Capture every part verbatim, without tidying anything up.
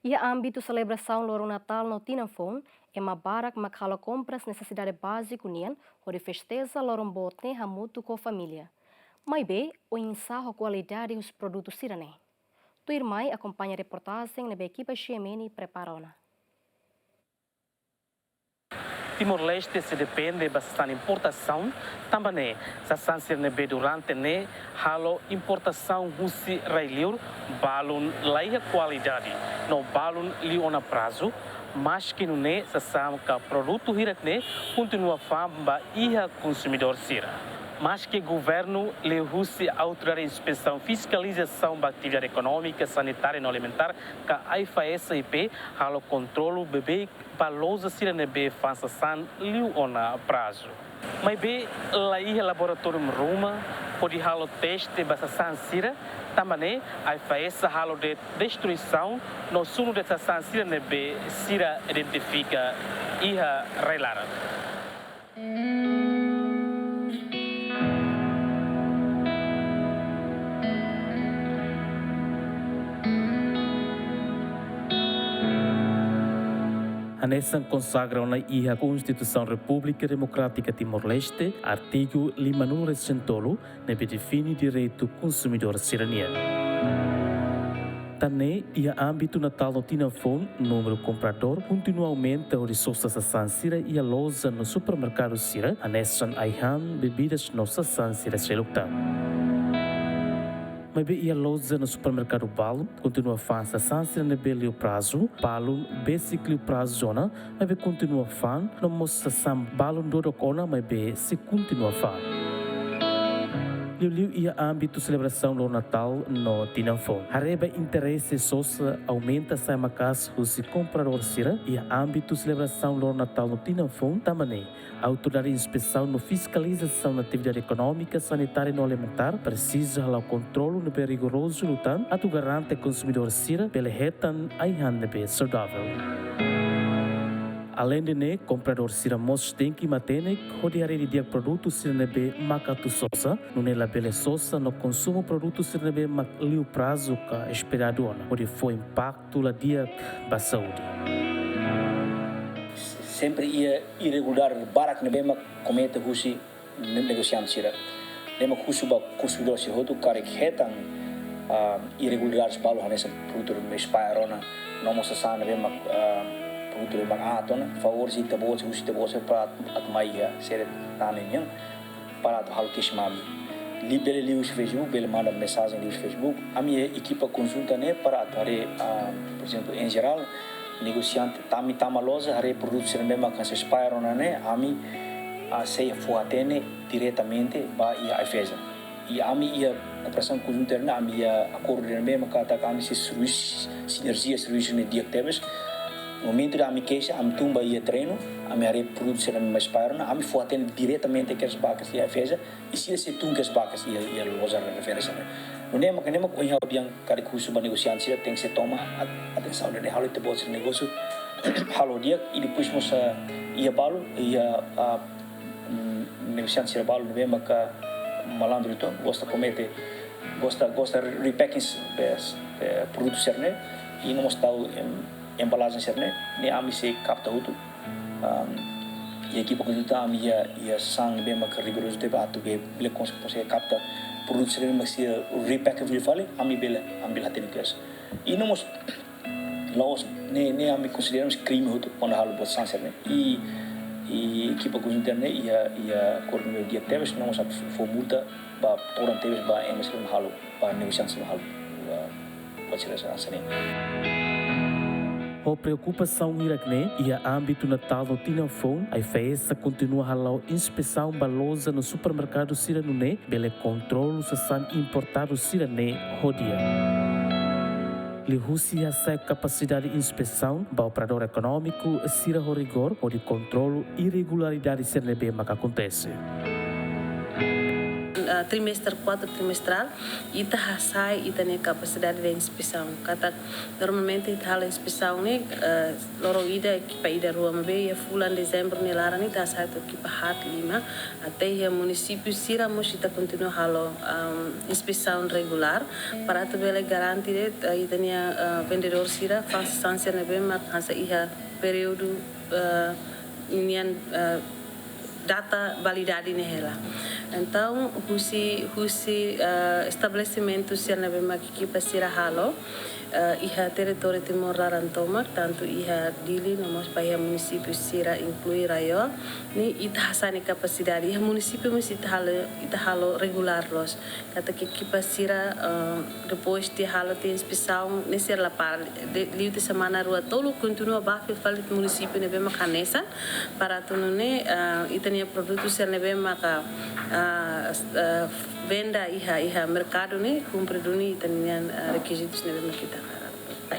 Iha ámbitu selebrasaun loron Natál no Tinan Foun, ema barak mak halo kompras nesesidade báziku nian, hodi festeja loron boot ne'e hamutuk ho família. Maibé, oinsá ho kualidade husi produtu sira-ne'e? Tuirmai akompaña reportajen ne'ebé ekipa G M N prepara ona. Timor-Leste sei depende ba sasán importasaun, tanba ne'e sasán sira ne'ebé durante ne'e halo importasaun husi rai-liur balun laiha kualidade, no balun liu ona prazu, maski nune'e sasán ka produtu hirak-ne'e kontinua fa'an ba iha konsumidór sira. Maski governu liuhusi Autoridade Inspesaun Fiskalizasaun ba Atividade Ekonómika, Sanitária no Alimentár ka AIFAESA I P halo kontrolu beibeik ba loja sira ne'ebé fa'an sasán liu ona prazu. Maibé laiha laboratóriu ruma hodi halo teste ba sasán sira, tanba ne'e AIFAESA halo de'it destruisaun no sunu de'it sasán sira ne'ebé sira identifika iha rai-laran. Hanesan konsagra ona iha Konstituisaun Repúblika Demokrátika Timor-Leste, artigu lima-nulu resin tolu, ne'ebé define direitu konsumidór sira-nian. Tan ne'e, iha ámbitu Natál no Tinan Foun, númeru kompradór kontinua aumenta hodi sosa sasán sira iha loja no supermerkadu sira, hanesan ai-han, bebidas no sasán sira seluk tan. Maibé iha loja no supermerkadu balun kontinua fa'an sasán sira ne'ebé liu prazu, balun besik liu prazu ona, maibé kontinua fa'an, no mós sasán balun dodok ona, maibé sei kontinua fa'an. Liuliu iha ámbitu selebrasaun loron Natál no Tinan Foun, haree ba interese sosa aumenta sai maka'as husi kompradór sira iha ámbitu selebrasaun loron Natál no Tinan Foun, tanba ne'e Autoridade Inspesaun no Fiskalizasaun Atividade Ekonómika, Sanitária no Alimentár presiza hala'o kontrolu ne'ebé rigorozu liután atu garante konsumidór sira bele hetan ai-han ne'ebé saudavel. Aleinde ne'e, kompradór sira mós tenke matenek hodi haree didi'ak produtu sira ne'ebé mak atu sosa, nune'e labele sosa no konsumu produtu sira ne'ebé mak liu prazu ka esperadu ona, hodi fó impaktu la di'ak ba saúde. Sempre iha irregularidade barak ne'ebé mak komete husi ne-, negosiante sira. Ne'e mak husu ba konsumidór sira hotu karik hetan, ah, irregularidades balu hanesan produtu ne'ebé expire ona, no mós sasán ne'ebé mak, ah, produtu ne'ebé mak aat ona, favór ita-boot, husu ita-boot sira para atu, atu mai iha sede TANE nian, para atu halo keixa mai ami. Liu, bele liuhusi Facebook, bele manda mensajen liuhusi Facebook. Ami ekipa konjunta ne'e para atu haree, ah, por ezemplu, em geral, negosiante tama, tama loja, haree produtu sira ne'ebé mak hanesan expire ona ne'e, ami, ah, sei fó-hatene diretamente ba iha AIFAESA. I ami iha kooperasaun konjunta ne'e, ami iha akordu ne'ebé mak katak ami sei servisu, sinerjia servisu ne'e di'ak tebes. Momentu ida ami keixa, ami tun ba iha terrenu, ami haree produtu sira ne'ebé mak expire ona, ami fó-hatene diretamente kedas bakas iha AIFAESA, i sira sei tun kedas bakas iha, iha loja referénsia ne'e. Nune'e mak, ne'e mak ohin ha'u dehan karik husu ba negosiante sira tenke sei toma at-, atensaun ne'e, halo ita-boot sira negósiu halo di'ak, i depois mós, ah, iha balu, iha, ah, mm, negosiante sira balu ne'ebé maka malandru uitoan, gosta komete, gosta, gosta repacking, eh, eh, produtu sira-ne'e, i no mós tau em-, embalajen sira-ne'e, ne'e ami sei kapta hotu. Am, i ekipa konjunta ami iha, iha sasán ne'ebé maka rigorozu tebes atu be-, bele kons-, konsege kapta produtu sira-ne'e mak sei repack fali, ami bele, ami bele hatene kedas. I no mós la'ós, ne'e, ne'e ami konsidera mós krime hotu kuandu halo buat sasán sira-ne'e. I, i ekipa konjunta ne'e iha, iha akordu ne'ebé di'ak tebes, no mós atu fó multa ba todan tebes ba ema sira ne'ebé halo, ba negosiante sira ne'ebé halo, ba, ba sira sasán sira-ne'e. Ho preokupasaun hirak-ne'e, iha ámbitu Natál no Tinan Foun, AIFAESA kontinua hala'o inspesaun ba loja no supermerkadu sira nune'e bele kontrolu sasán importadu sira-ne'e ho di'ak. Liuhusi hasa'e kapasidade inspesaun ba operadór ekonómiku sira ho rigór hodi kontrolu irregularidade sira ne'ebé maka akontese. ah, trimestre kuatru trimestrál, ita hasai ita-nia kapasidade de inspesaun. Katak normalmente ita halo inspesaun ne'e, ah, loron ida, ekipa ida rua, maibé iha fulan dezembru nia laran ne'e ita hasai to'o ekipa haat lima, até iha munisípiu sira mós ita kontinua halo, am, inspesaun regulár, para atu bele garante de'it, ah, ita-nia, ah, vendedór sira fa'an sasán sira ne'ebé mak hanesan iha períodu, ah, nian, ah, data validade ne'e hela. Entaun, husi, husi, ah, estabelesimentu sira ne'ebé mak ekipa sira halo, ah, iha territóriu Timor laran tomak, tantu iha Dili, no mós ba iha munisípiu sira, inklui RAEOA, ne'e ita hasai nia kapasidade. Iha munisípiu mós ita halo, ita halo regulár loos. Katak ekipa sira, ah, depois de halo tiha inspesaun, ne'e sira la para, de, liu tiha semana rua tolu, kontinua bá fila fali munisípiu ne'ebé mak hanesan, para atu nune'e, ah, ita-nia produtu sira ne'ebé maka, ah, s-, ah, venda iha, iha merkadu ne'e, kumpre duni ita-nian, ah, rekizitus ne'ebé mak ita hakarak.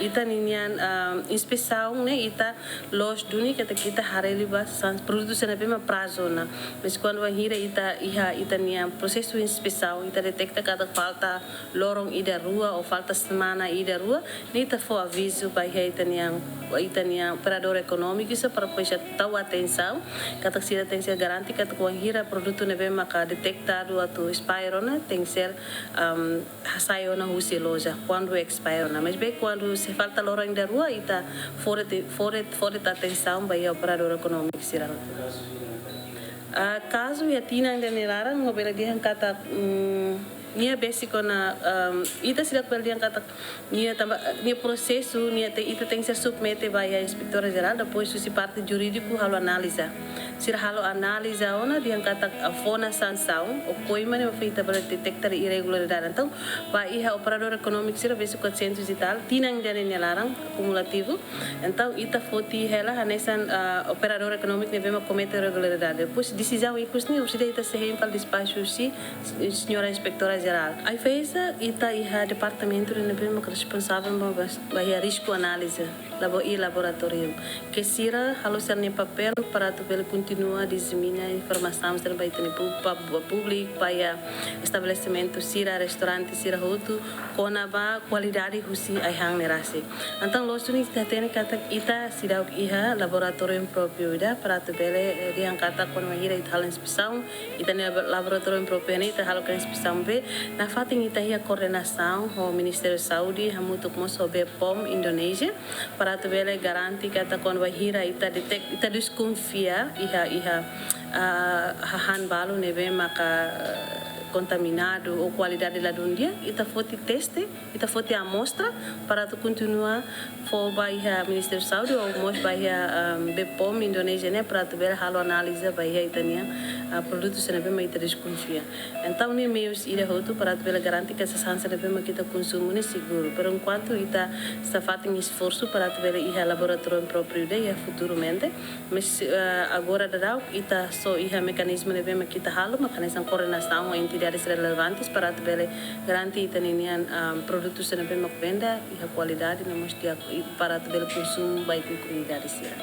Ita-nian, ah, inspesaun ne'e ita loos duni katak ita haree liu ba sasán produtu sira ne'ebé mak prazu ona. Mas kuandu bainhira ita iha ita-nia prosesu inspesaun, ita detekta katak falta loron ida rua ou falta semana ida rua, ne'e ita fó avizu ba iha ita-nian, ita-nian operadór ekonómiku sira para depois sira tau atensaun, katak sira tenke garante katak bainhira produtu ne'ebé maka detektadu atu expire ona, tenke, am, hasai ona husi loja kuandu expire ona. Maibé kuandu sei falta loron ida rua, ita fó de'it, fó de'it, fó de'it atensaun ba iha operadór ekonómiku sira. Ah, kazu iha tinan ida nia laran, no bele dehan katak, mm, nia besik ona, am, ita seidauk bele dehan katak nia tanba, nia prosesu, nia te, ita tenke submete ba iha Inspetora Jerál, depois husi parte jurídiku halo analiza. Sira halo analiza ona, dehan katak, ah, fó ona sansaun, ou koima ne'e mak fó ita bele detekta irregularidade. Entaun, ba iha operadór ekonómiku sira besik quatrocentos e tal, tinan ida nia laran, akumulativu. Entaun, ita foti hela hanesan, ah, operadór ekonómiku ne'ebé mak komete irregularidade. Depois, desizaun ikus ne'e, orsida ita sei hein fali despaxu husi Señora Inspetora Jerál. AIFAESA, ita iha departamentu ne'ebé mak responsavel ba, ba, ba iha risku análize labo-, i laboratóriu. Ke sira halo sira-nia papél para atu bele kontinua disemina informasaun sira ba ita-nia pú-, ba, ba públiku, ba iha estabelesimentu sira, restaurante sira hotu, kona-ba kualidade husi ai-han ne'e rasik. Entaun, loos duni ita hatene katak ita seidauk iha laboratóriu própriu ida para atu bele, eh, dehan katak kuandu bainhira ita halo inspesaun, ita-nia laboratóriu própriu ne'e ita halo ka inspesaun be, nafatin ita iha koordenasaun ho Ministériu Saúde, hamutuk mós ho BPOM Indonézia, para atu bele garante katak kuandu bainhira ita detek-, ita deskonfia iha, iha, ah, hahán balu ne'ebé maka, eh, kontaminadu ou kualidade ladún di'ak, ita foti teste, ita foti amostra para atu kontinua fó ba iha Ministériu Saúde ou mós ba iha, um, BPOM Indonézia ne'e para atu bele halo análize ba iha ita-nia, ah, produtu sira ne'ebé mak ita deskonfia. Entaun, ne'e meius ida hotu para atu bele garante katak sasán sira ne'ebé mak ita konsumu ne'e seguru. Por enkuantu ita sei fatin esforsu para atu bele iha laboratóriu própriu ida iha futuramente. Mas, eh, agora daudaun ita só iha mekanizmu ne'ebé mak ita halo, mak hanesan koordenasaun ho entidades relevantes para atu bele garante ita-nian, ah, produtu sira ne'ebé mak venda iha kualidade no mós di'ak, i para atu bele konsumu ba iha komunidade sira.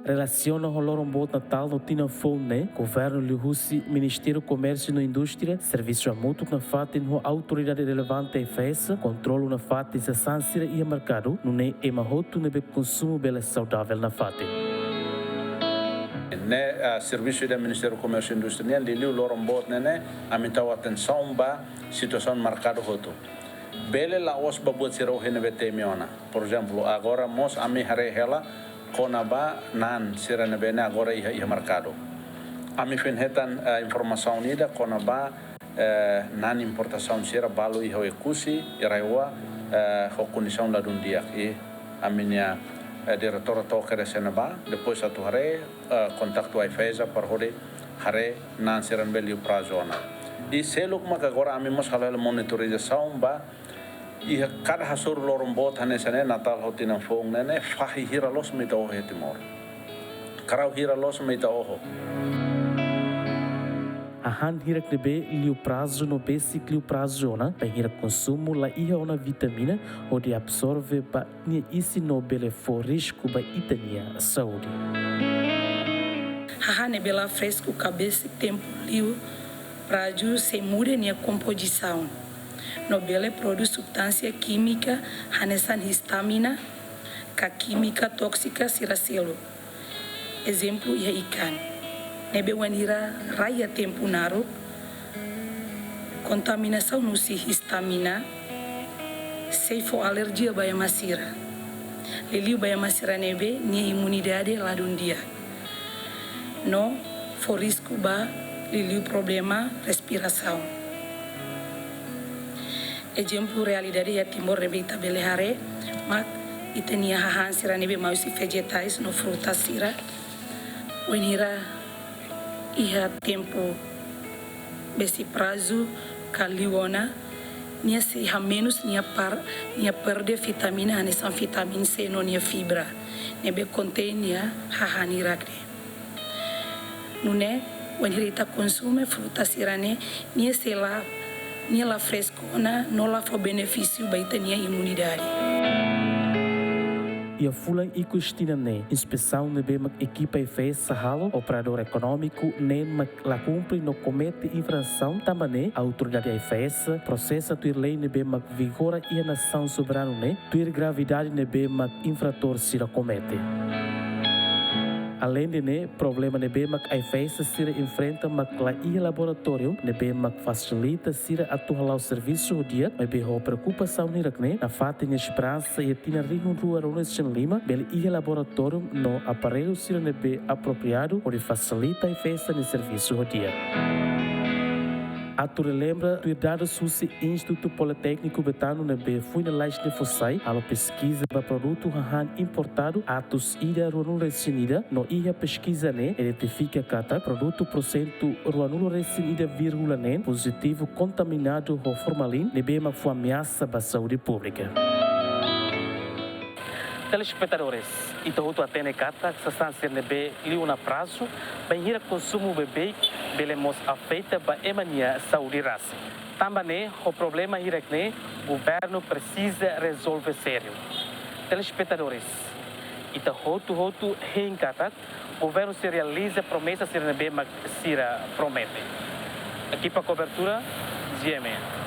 Relasiona ho loron boot Natál no tinan foun ne'e, governu liuhusi Ministériu Komérsiu no Indústria servisu hamutuk nafatin ho autoridade relevante AIFAESA, kontrolu nafatin sasán sira iha merkadu, nune'e ema hotu ne'ebé konsumu bele saudavel nafatin. Ne'e, ah, servisu ida Ministériu Komérsiu Indústria nian, liuliu loron boot ne'e ne'e, ami tau atensaun ba situasaun merkadu hotu. Bele la'ós ba buat sira ohin ne'ebé temi ona. Por ezemplu, agora mós ami haree hela kona-ba naan sira ne'ebé ne'e agora iha, iha merkadu. Ami foin hetan, eh, informasaun ida kona-ba, eh, naan importasaun sira balu iha Oekusi, i RAEOA, eh, ho kondisaun ladún di'ak. I ami-nia, eh, diretora to'o kedas iha ne'ebá, depois atu haree, eh, kontaktu AIFAESA para hodi haree naan sira ne'ebé liu prazu ona. I seluk maka agora ami mós halo hela monitorizasaun ba iha kada hasoru loron boot hanesan ne'e, Natál ho tinan foun ne'e ne'e, fahi hira loos mak ita oho iha Timor. Karau hira loos mak ita oho. Hahán hirak ne'ebé liu prazu no besik liu prazu ona, bainhira konsumu la iha ona vitamina hodi absorve ba nia isin no bele fó risku ba ita-nia saúde. Hahán ne'ebé la fresku ka besik tempu liu Prazu sei muda nia kompozisaun, no bele prodús substánsia kímika hanesan histamina ka kímika tóksika sira seluk. Ezemplu iha ikan. Ne'ebé wainhira rai iha tempu naruk, kontaminasaun husi histamina sei fó alerjia ba ema sira. Liuliu ba ema sira ne'ebé nia imunidade ladún di'ak, no fó risku ba liuliu problema respirasaun. Ezemplu realidade iha Timor ne'ebé ita bele haree mak ita-nia hahán sira ne'ebé mai husi vejetais no frutas sira, wainhira iha tempu besik prazu ka liu ona, nia sei hamenus nia par, nia perde vitamina hanesan vitamin C no nia fibra ne'ebé kontein iha hahán hirak ne'e. Nune'e, wainhira ita konsume fruta sira-ne'e, nia sei la, nia la fresku ona, no la fó benefísiu ba ita-nia imunidade. Iha fulan ikus tinan ne'e, inspesaun ne'ebé mak ekipa AIFAESA halo, operadór ekonómiku neen mak la kumpre no komete infrasaun, tanba ne'e autoridade AIFAESA prosesa tuir lei ne'ebé mak vigora iha nasaun soberanu ne'e, tuir gravidade ne'ebé mak infratór sira komete. Aleinde ne'e, problema ne'ebé mak AIFAESA sira enfrenta mak la iha laboratóriu ne'ebé mak fasilita sira atu hala'o servisu ho di'ak, maibé ho preokupasaun hirak ne'e, nafatin nia esperansa iha tinan rihun rua ruanulu-resin-lima bele iha laboratóriu no aparellu sira ne'ebé apropriadu hodi fasilita AIFAESA nia servisu ho di'ak. Atu relembra, tuir dadus husi Institutu Politékniku Betano ne'ebé foin lalais ne'e fó sai, halo peskiza ba produtu hahán importadu atus ida ruanulu-resin-ida, no iha peskiza ne'e identifika katak produtu porsentu ruanulu-resin-ida vírgula neen pozitivu kontaminadu ho formalin ne'ebé mak fó ameasa ba saúde públika. Telespetadores, ita hotu hatene katak sasán sira ne'ebé liu ona prazu, bainhira konsumu beibeik, bele mós afeta ba ema nia saúde rasik. Tanba ne'e, ho problema hirak ne'e, governu presiza rezolve sériu. Telespetadores, ita hotu-hotu hein katak governu sei realiza promesa sira ne'ebé mak sira promete. Ekipa kobertura, GMN.